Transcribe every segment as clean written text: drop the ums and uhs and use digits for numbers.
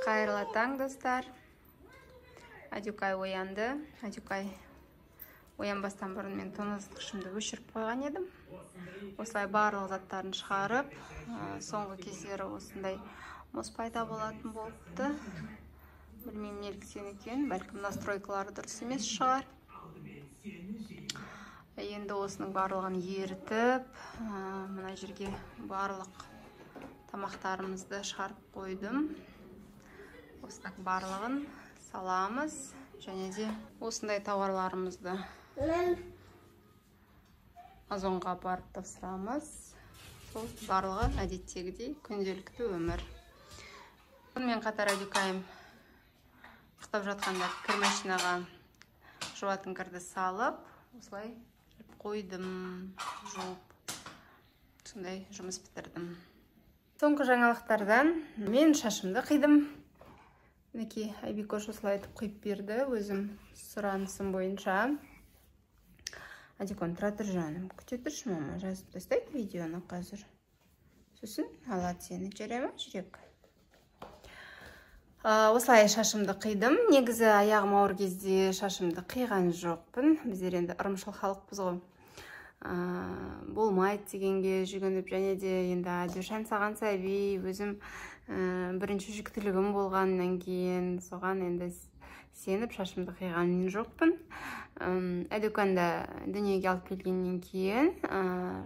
Қайырлы таң, достар. Адюкай оянды. Адюкай оянбастан бұрын мен тоңазытқышымды өшіріп қойған едім. Осылай барлық заттарын шығарып, соңғы кездері осындай мұз пайда болатын болыпты. Білмеймін неліктен екен, бәлкім настройкалары дұрыс емес шығар. Енді осының барлығын ерітіп, мына жерге барлық тамақтарымызды шығарып қойдым. Осының барлығын саламыз және де осындай тауарларымызды Озонға апарып тапсырамыз. Сол барлығы әдеттегідей күнделікті өмір. Сонымен қатар Адюкайым ұйықтап жатқанда кір машинаға жуатын кірді салып, осылай іліп қойдым, жуып, сондай жұмыс бітірдім. Соңғы жаңалықтардан мен шашымды қидым. Мінекей, Айбикош осылай етіп қиып берді, өзім сұранысым бойынша. Адикон, тұра тұр жаным, күте тұршы, мама жазып тастайды видеоны қазір. Сосын алады сені, жарай ма, жүрек? Осылай шашымды қидым. Негізі аяғым ауыр кезде шашымды қиған жоқпын. Біздер енді ырымшыл халықпыз ғой. Болмайды дегенге жүгініп, және де енді Адюшан саған сәби, өзім бірінші жүктілігім болғаннан кейін соған енді сеніп шашымды қиған жоқпын. Әдуканды дүниеге алып келгеннен кейін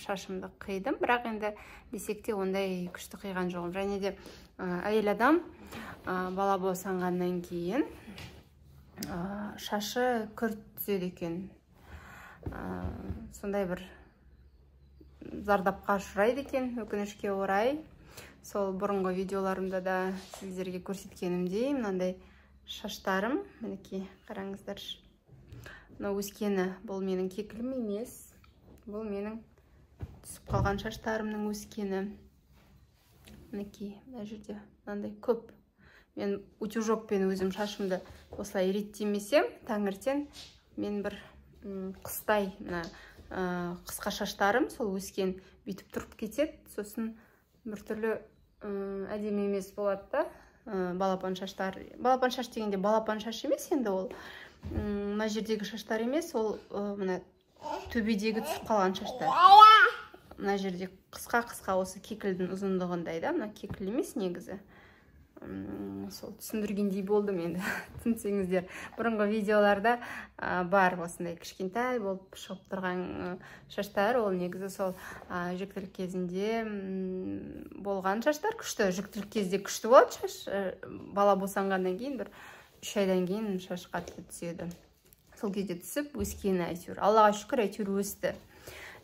шашымды қидым, бірақ енді десек те ондай күшті қиған жоқпын. Және де әйел адам бала босанғаннан кейін шашы күрт түседі екен. Сондай бір зардапқа ұшырайды екен, өкінішке орай. Сол бұрынғы видеоларымда да сіздерге көрсеткенімдей, мынандай шаштарым, мінекей, қараңыздаршы. Мынау өскені, бұл менің кекілім емес, бұл менің түсіп қалған шаштарымның өскені. Мінекей, мына жерде мынандай көп. Мен утюжокпен өзім шашымды осылай реттемесем, таңертең мен бір қыстай мына қысқа шаштарым сол өскен бүйтіп тұрып кетеді, сосын біртүрлі әдемі емес болады да. Балапан шаштар, балапан шаш дегенде балапан шаш емес енді ол, мына жердегі шаштар емес, ол мына төбедегі түсіп қалған шаштар. Мына жерде қысқа-қысқа осы кекілдің ұзындығындай да, мына кекіл емес негізі. Сол түсіндіргендей болдым енді, түсінсеңіздер. Бұрынғы видеоларда бар осындай кішкентай болып шығып тұрған шаштар, ол негізі сол жүктілік кезінде болған шаштар. Күшті, жүктілік кезде күшті болады шаш, бала босанғаннан кейін бір 3 айдан кейін шаш қатты түседі. Сол кезде түсіп өскені әйтеуір. Аллаға шүкір, әйтеуір өсті.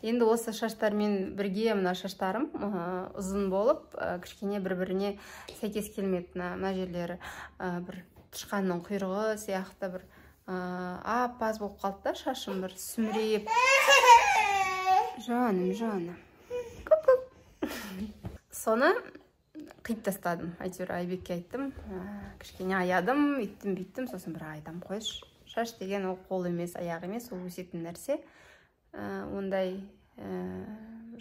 Енді осы шаштармен бірге мына шаштарым ұзын болып, кішкене бір-біріне сәйкес келмеді. Мына жерлері бір тышқанның құйрығы сияқты бір аппаз болып қалды да, шашым бір сүмірейіп. Жаным, жаным. Көк-көк. Соны қиып тастадым. Әйтеуір Айбекке айттым, кішкене аядым, үйттім, бүйттім, сосын бір айтам, қойшы. Шаш деген ол қол емес, аяқ емес, ол өсетін нәрсе. Ондай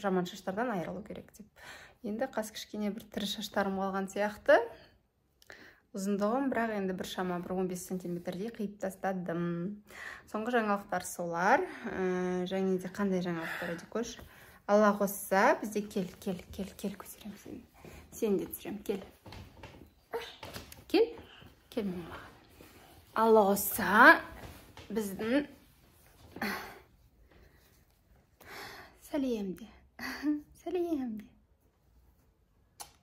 жаман шаштардан айырылу керек деп. Енді қас кішкене бір тірі шаштарым қалған сияқты. Ұзындығым бірақ енді бір шама бір 15 сантиметрдей қиып тастадым. Соңғы жаңалықтар солар. Және де қандай жаңалықтар, Адикош? Алла қосса, бізде кел, кел, кел, кел, көтеремін сені. Сені де түсіремін, кел. Кел, кел маған. Алла қосса, біздің сәлем де, сәлем де.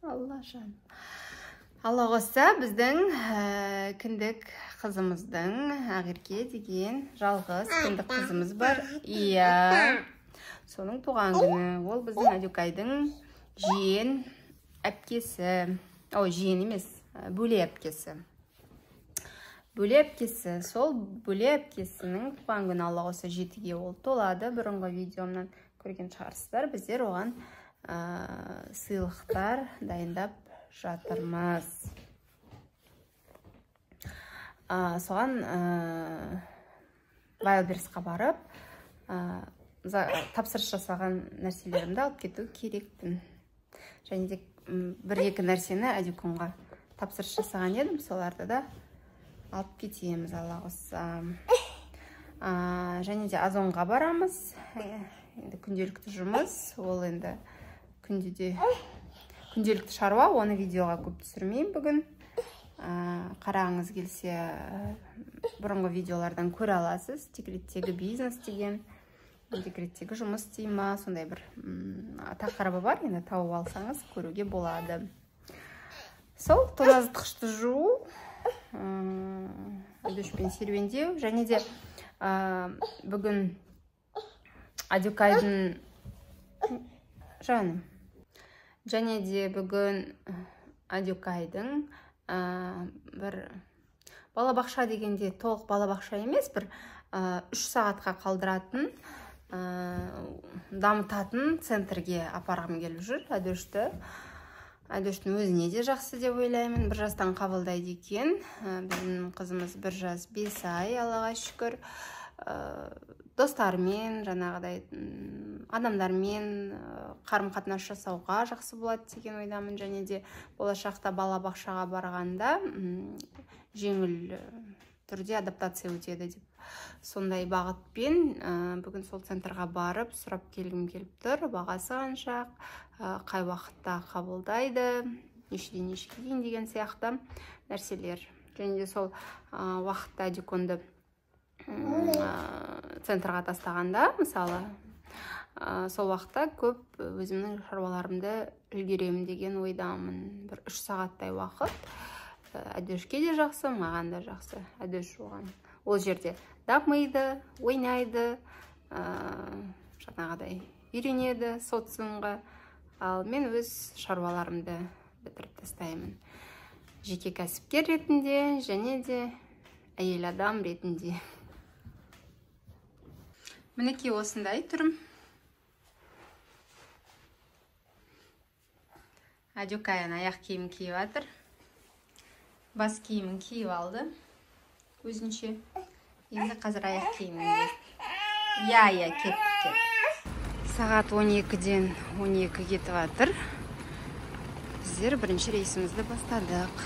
Алла жан. Алла қосса, біздің кіндік қызымыздың, Ақерке деген жалғыз кіндік қызымыз бар. Иә. Соның туған күні. Ол біздің Адюкайдың жиен әпкесі. Ой, жиен емес, бөле әпкесі. Бөле әпкесі. Сол бөле әпкесінің туған күні Алла қосса 7-ге ол толады. Бұрынғы видеомнан көрген шығарсыздар. Біздер оған сыйлықтар дайындап жатырмыз. Соған Wildberriesқа барып, тапсырыс жасаған нәрселерімді алып кету керекпін. Және де бір-екі нәрсені Адюконға тапсырыс жасаған едім, соларды да алып кетеміз, Алла қосса. Және де Озонға барамыз. Енді күнделікті жұмыс, ол енді күнделікті шаруа, оны видеоға көп түсірмеймін бүгін. Қарағыңыз келсе, бұрынғы видеолардан көре аласыз. Декреттегі бизнес деген, декреттегі жұмыс дей ма, сондай бір тақырыбы бар, енді тауып алсаңыз көруге болады. Сол тоңазытқышты жуу, Әдүшпен серуендеу, және де бүгін Адюкайдың жаным, және де бүгін Адюкайдың бір балабақша дегенде толық балабақша емес, бір 3 сағатқа қалдыратын, дамытатын центрге апарғым келіп жүр Әдүшті. Әдүштің өзіне де жақсы деп ойлаймын. 1 жастан қабылдайды екен. Біздің қызымыз 1 жас 5 ай, Аллаға шүкір. Достарымен, жаңағыдай адамдармен қарым-қатынас жасауға жақсы болады деген ойдамын. Және де болашақта балабақшаға барғанда жеңіл түрде адаптация өтеді деп сондай бағытпен бүгін сол центрға барып сұрап келгім келіп тұр. Бағасы қанша, қай уақытта қабылдайды, нешеден нешеге дейін деген сияқты нәрселер. Және де сол уақытта Адюконды центрға тастағанда, мысалы, сол уақытта көп өзімнің шаруаларымды үлгеремін деген ойдамын. Бір 3 сағаттай уақыт. Әдүшке де жақсы, маған да жақсы. Әдүш оған ол жерде дамиды, ойнайды, жаңағыдай үйренеді социумға. Ал мен өз шаруаларымды бітіріп тастаймын. Жеке кәсіпкер ретінде және де әйел адам ретінде. Мінекей осындай түрім. Адюкаян аяқ киім киіп жатыр. Бас киімін киіп алды өзінше. Енді қазір аяқ киімін киеді. Иә, кеттік. Сағат 12-ден 12 кетіп жатыр. Біздер бірінші рейсімізді бастадық.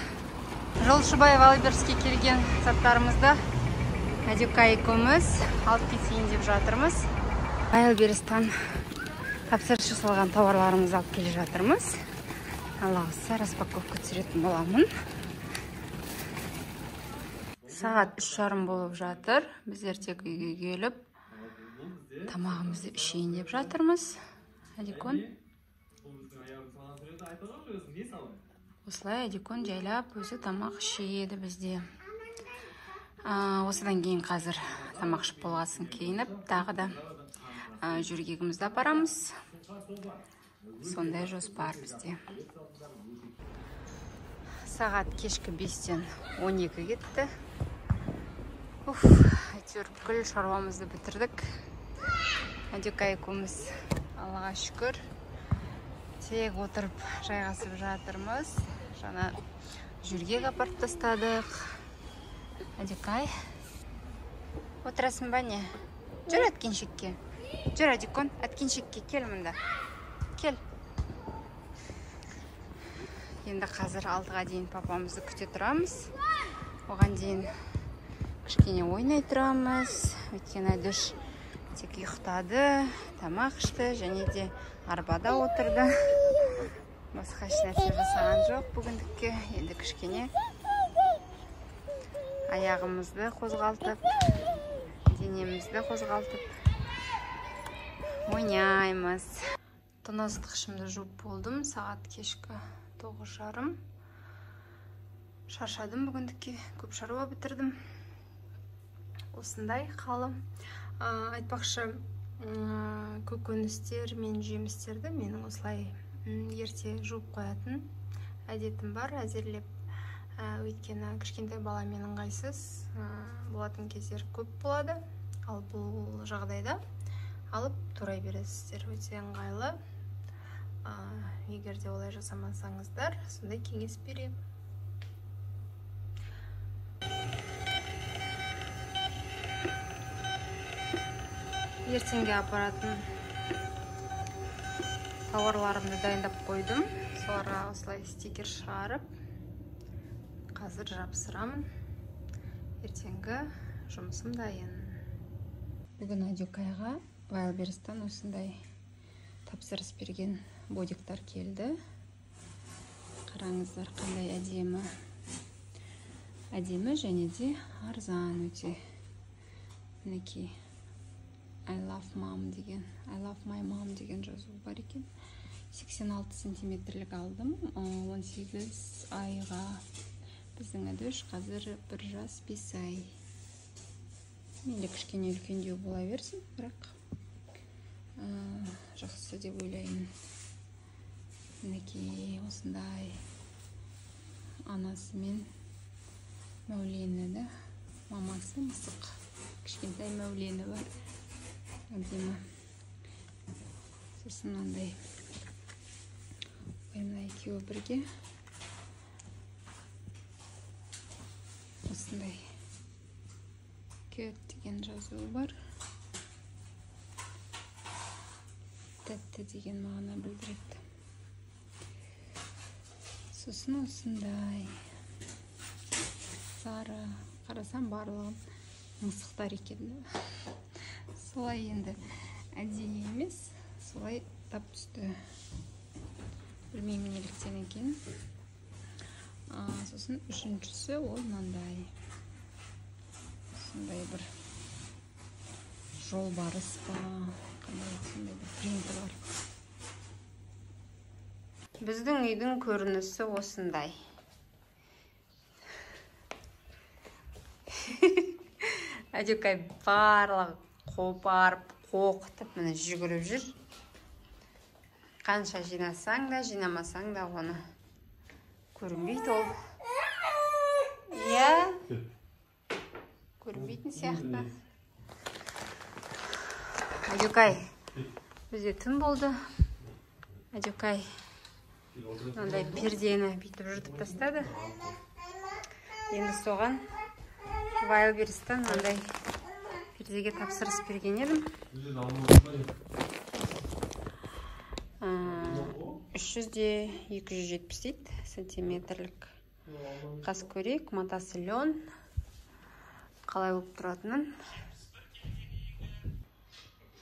Жолшыбай Вайлдберриске келген заттарымызды Адюка екеуміз алып кетейін деп жатырмыз. Вайлдберристан тапсырыс жасалған тауарларымызды алып келе жатырмыз. Алла қаласа, распаковка түсіретін боламын. Сағат 3:30 болып жатыр. Біздер тек үйге келіп тамағымызды ішейін деп жатырмыз. Адикон. Осылай Адикон жайлап өзі тамақ ішеді бізде. Осыдан кейін қазір тамақ ішіп болғасын киініп, тағы да жөргегімізді апарамыз. Сондай жоспар бізде. Сағат кешкі 5:12 кетті. Уф, әйтеуір бүкіл шаруамызды бітірдік. Адюка екеуміз, Аллаға шүкір, тек отырып жайғасып жатырмыз. Жаңа жөргек апарып тастадық. Адюкай, отырасың ба не? Жүр әткеншекке. Жүр, Адюкон, әткеншекке кел мында. Кел. Енді қазір 6-ға дейін папамызды күте тұрамыз. Оған дейін кішкене ойнай тұрамыз. Өйткені Әдүш тек ұйықтады, тамақ ішті, және де арбада отырды. Басқа ешнәрсе жасаған жоқ бүгіндікке. Енді кішкене аяғымызды қозғалтып, денемізді қозғалтып ойнаймыз. Тоңазытқышымды жуып болдым. Сағат кешкі 9:30. Шаршадым бүгіндікке, көп шаруа бітірдім. Осындай қалым. Айтпақшы, көкөністер мен жемістерді менің осылай ерте жуып қоятын әдетім бар, әзірлеп. Өйткені кішкентай баламен ыңғайсыз болатын кездер көп болады. Ал бұл жағдайда алып турай бересіздер, өте ыңғайлы. Егер де олай жасамасаңыздар, сондай кеңес беремін. Ертеңге апаратын тауарларымды дайындап қойдым. Соларға осылай стикер шығарып Қазір жапсырамын. Ертеңгі жұмысым дайын. Бүгін Адюкайға Wildberries'тан осындай тапсырыс берген бодиктар келді. Қараңыздар, қандай әдемі. Әдемі және де арзан өте. Мінекей I love mom деген, I love my mom деген жазу бар екен. 86 сантиметрлік алдым. 18 айға. Біздің Әдүш қазір 1 жас 5 ай. Менде кішкене үлкендеу бола берсін, бірақ жақсы деп ойлаймын. Мінекей осындай анасы мен Мәулені да, мамасы мысық, кішкентай Мәулені бар. Әдемі. Сосын мынандай. Ой, мына екеуі бірге. Осындай кет деген жазуы бар. Тәтті деген мағына білдіреді. Сосын осындай сары, қарасам барлығын мысықтар екен. Солай енді әдейі емес, солай тап түсті. Білмеймін неліктен екен. Сосын үшіншісі ол мынандай. Сондай бір жолбарыс па, қандай сондай бір принті бар. Біздің үйдің көрінісі осындай. Әдекай барлығы қопарып, қоқытып, міне жүгіріп жүр. Қанша жинасаң да, жинамасаң да оны көрінбейді ол. Иә, көрінбейтін сияқты. Әдекай, бізде түн болды. Әдекай мынандай пердені бүйтіп жыртып тастады. Енді соған Wildberries'тан мынандай пердеге тапсырыс берген едім. 300 270 дейді сантиметрлік. Қаз көрейік, матасы лен. Қалай болып тұратынын.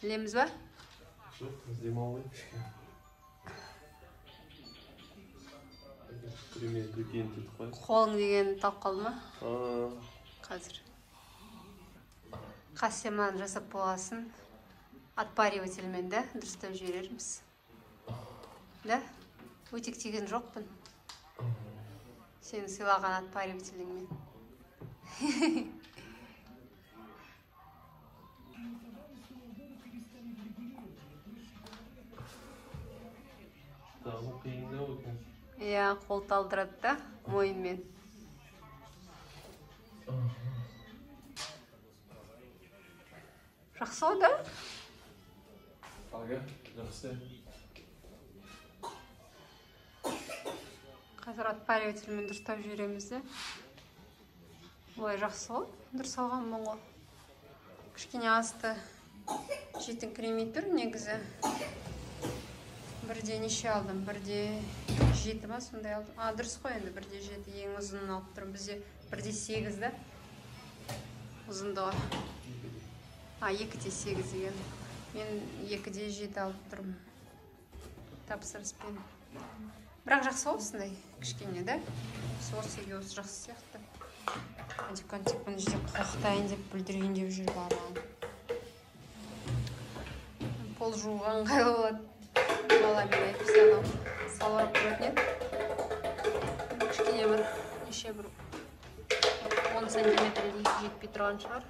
Білеміз ба? Жоқ, демалайық кішкене. Қолың деген талып қалды ма? Қазір. Қас сен мынаны жасап болғасын, отпаривательмен да дұрыстап жіберерміз. Да? Өтектеген жоқпын. Сен сыйлаған отпаривателіңмен. Тағы қиындау екен. Иә, қол талдырады да мойынмен. Жақсы ғой да? Ага, жақсы. Қазір отпаривательмен дұрыстап жібереміз де. Олай жақсы ғой, дұрыс алғанмын ғой. Кішкене асты жетіңкіремей тұр негізі. Бірде неше алдым? Бірде 7 ма сондай алдым. А, дұрыс қой енді, бірде 7 ең ұзынын алып тұрмын. Бізде бірде 8 да ұзындығы. А, 2-де 8 деген. Мен 2-де 7 алып тұрмын. Тапсырыспен. Бірақ жақсы ғой осындай кішкене, да? Осы үйге осы жақсы сияқты. Адикон тек мына жерде қоқтайын деп бүлдірейін деп жүр барлығын. Пол жууға ыңғайлы болады. Баламен әйтпесе анау салбырап тұратын еді. Кішкене бір неше бір 10 сантиметрдей жетпей тұрған шығар.